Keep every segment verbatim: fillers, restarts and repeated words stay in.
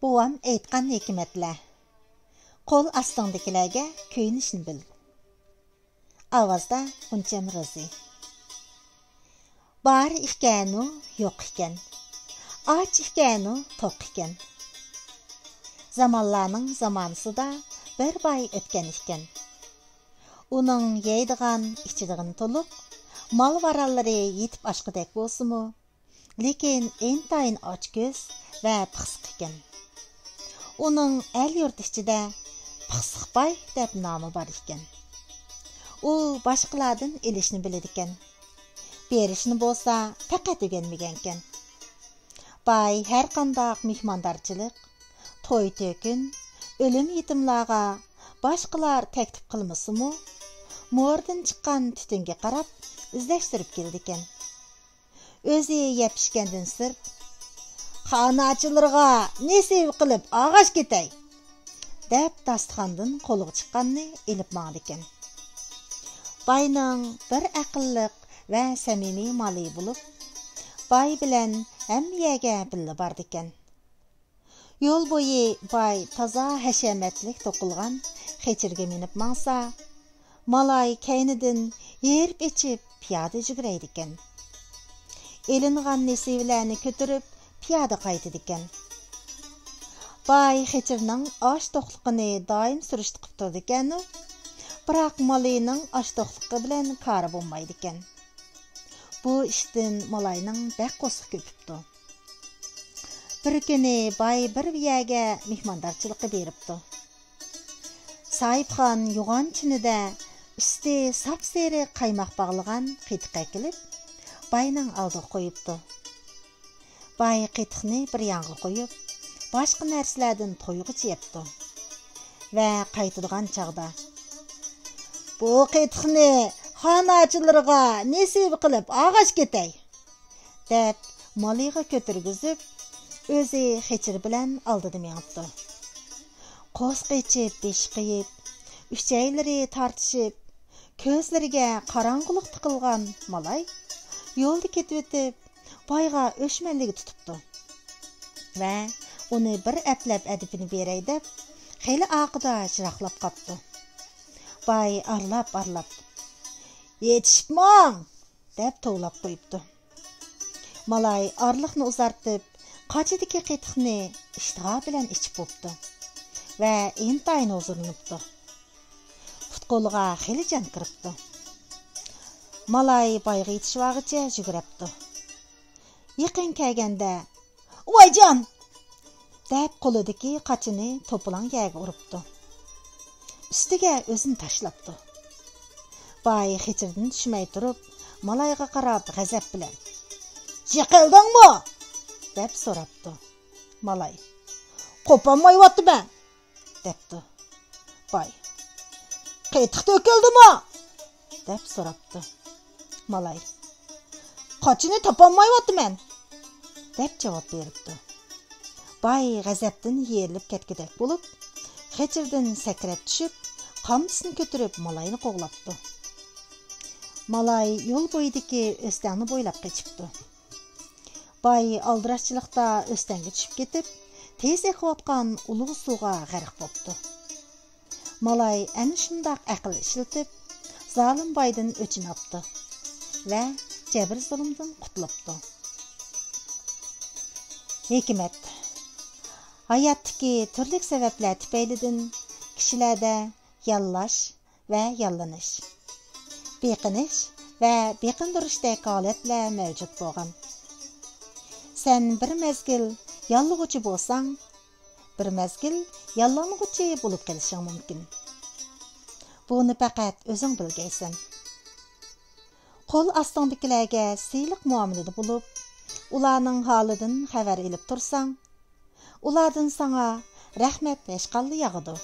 بوۋام ئېيتقان ھېكمەتلەر. قول ئاستىڭدىكىلەرگە كۆيۈنۈشنى بىل. ئاۋازدا غۇنچەم روزى. بار ئىكەنۇ، يوق ئىكەن. ئاچ ئىكەنۇ، توق ئىكەن. زامانلارنىڭ زامانىسىدا بىر باي ئۆتكەن ئىكەن. ئۇنىڭ يەيدىغان، ئىچىدىغىنى تولۇق، مال-ۋارانلىرى يېتىپ ئاشقۇدەك بولسىمۇ، لېكىن ئىنتايىن ئاچكۆز ۋە پىخسىق ئىكەن. ئۇنىڭ ئەل-يۇرت ئىچىدە پىخسىق باي دەپ نامى بار ئىكەن. ئۇ باشقىلاردىن ئېلىشنى بىلىدىكەن. بېرىشنى بولسا پەقەت ئۆگەنمىگەنكەن. باي ھەرقانداق مېھماندارچىلىق، توي-تۆكۈن، ئۆلۈم-يېتىملارغا باشقىلار تەكلىپ قىلمىسىمۇ، مورىدىن چىققان تۈتۈنگە قاراپ ئىزدەشتۈرۈپ كېلىدىكەن. ئۆزى يەپ ئىچكەندىن سىرت، «خاناچىلىرىغا نېسىۋە قىلىپ ئاغاچ كېتەي!» دەپ، داستىخاندىن قولىغا چىققاننى ئېلىپ ماڭىدىكەن. باينىڭ بىر ئەقىللىق ۋە سەمىمىي مالى بولۇپ، باي بىلەن ھەممە يەرگە بىللە بارىدىكەن. يول بويى باي تازا ھەشەمەتلىك توقۇلغان خېچىرگە مىنىپ ماڭسا، مالاي كەينىدىن ھېرىپ ئېچىپ پىيادە يۈگۈرەيدىكەن. ئېلىنغان نېسىۋىلەرنى كۆتۈرۈپ پىيادە قايتىدىكەن. باي خېچىرنىڭ ئاچ توقلۇقىنى دائىم سۈرۈشتە قىپ تۇرىدىكەنۇ، بىراق مالىنىڭ ئاچ توقلۇقى بىلەن كارى بولمايدىكەن. بۇ ئىشتىن مالاينىڭ بەك قورسىقى كۆپۈپتۇ. بىر كۈنى باي بىر يەرگە مېھماندارچىلىققا بېرىپتۇ. ساھىبخان يوغان چىنىدە ئۈستى ساپسېرىق قايماق باغلىغان قېتىق ئەكېلىپ، باينىڭ ئالدىغا قويۇپتۇ. باي قېتىقنى بىر يانغا قويۇپ، باشقا نەرسىلەردىن تويغۇچە يەپتۇ ۋە قايتىدىغان چاغدا، «بۇ قېتىقنى خاناچىلىرىغا نېسىۋە قىلىپ ئاغاچ كېتەي!» دەپ، مالىغا كۆتۈرگۈزۈپ، ئۆزى خېچىر بىلەن ئالدىدا مېڭىپتۇ. قورسىقى ئېچىپ، بېشى قېيىپ، ئۈچەيلىرى تارتىشىپ، كۆزلىرىگە قاراڭغۇلۇق تىقىلغان مالاي يولدا كېتىۋېتىپ، بايغا ئۆچمەنلىكى تۇتۇپتۇ ۋە ئۇنى بىر ئەپلەپ ئەدىپىنى بېرەي دەپ، خېلى ئارقىدا يىراقلاپ قاپتۇ. باي ئارىلاپ-ئارىلاپ، «يېتىشىپ ماڭ!» دەپ توۋلاپ قويۇپتۇ. مالاي ئارىلىقنى ئۇزارتىپ، قاچىدىكى قېتىقنى ئىشتىها بىلەن ئىچىپ بوپتۇ ۋە ئىنتايىن ھۇزۇرلىنىپتۇ. پۇت-قولىغا خېلى جان كىرىپتۇ. مالاي بايغا يېتىشىۋالغۇچە يۈگۈرەپتۇ. يېقىن كەلگەندە، «ۋايجان!» دەپ، قولىدىكى قاچىنى توپىلاڭ يەرگە ئۇرۇپتۇ. ئۈستىگە ئۆزىنى تاشلاپتۇ. باي خېچىردىن چۈشمەي تۇرۇپ، مالايغا قاراپ غەزەپ بىلەن، «يىقىلدىڭمۇ؟» دەپ سوراپتۇ. مالاي، «قوپالمايۋاتىمەن» دەپتۇ. باي، «قېتىق تۆكۈلدىمۇ؟» دەپ سوراپتۇ. مالاي، «قاچىنى تاپالمايۋاتىمەن» دەپ جاۋاب بېرىپتۇ. باي غەزەپتىن يېرىلىپ كەتكۈدەك بولۇپ، خېچىردىن سەكرەپ چۈشۈپ، قامچىسىنى كۆتۈرۈپ مالاينى قوغلاپتۇ. مالاي يول بويىدىكى ئۆستەڭنى بويلاپ قېچىپتۇ. باي ئالدىراشچىلىقتا ئۆستەڭگە چۈشۈپ كېتىپ، تېز ئېقىۋاتقان ئۇلۇغ سۇغا غەرق بوپتۇ. مالاي ئەنە شۇنداق ئەقىل ئىشلىتىپ، زالىم بايدىن ئۆچىنى ئاپتۇ ۋە جەبىر-زۇلۇمدىن قۇتۇلۇپتۇ. ھېكمەت. ھاياتتىكى تۈرلۈك سەۋەبلەر تۈپەيلىدىن كىشىلەردە ياللاش ۋە ياللىنىش، بېقىنىش ۋە بېقىندۇرۇشتەك ھالەتلەر مەۋجۇت بولغان. سەن بىر مەزگىل ياللىغۇچى بولساڭ، بىر مەزگىل ياللانغۇچى بولۇپ قېلىشىڭ مۇمكىن. بۇنى پەقەت ئۆزۈڭ بىلگەيسەن. قول ئاستىڭدىكىلەرگە سىلىق مۇئامىلىدە بولۇپ، ئۇلارنىڭ ھالىدىن خەۋەر ئېلىپ تۇرساڭ، ئۇلاردىن ساڭا رەھمەت ھەشقاللا ياغىدۇ.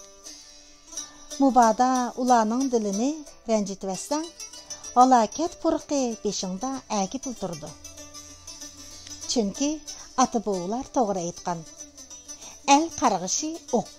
مۇبادا ئۇلارنىڭ دىلىنى رەنجىتىۋەتسەڭ، ھالاكەت پۇرىقى بېشىڭدا ئەگىپلا تۇرىدۇ. چۈنكى ئاتا-بوۋىلار توغرا ئېيتقان، «ئەل قارغىشى ئوق،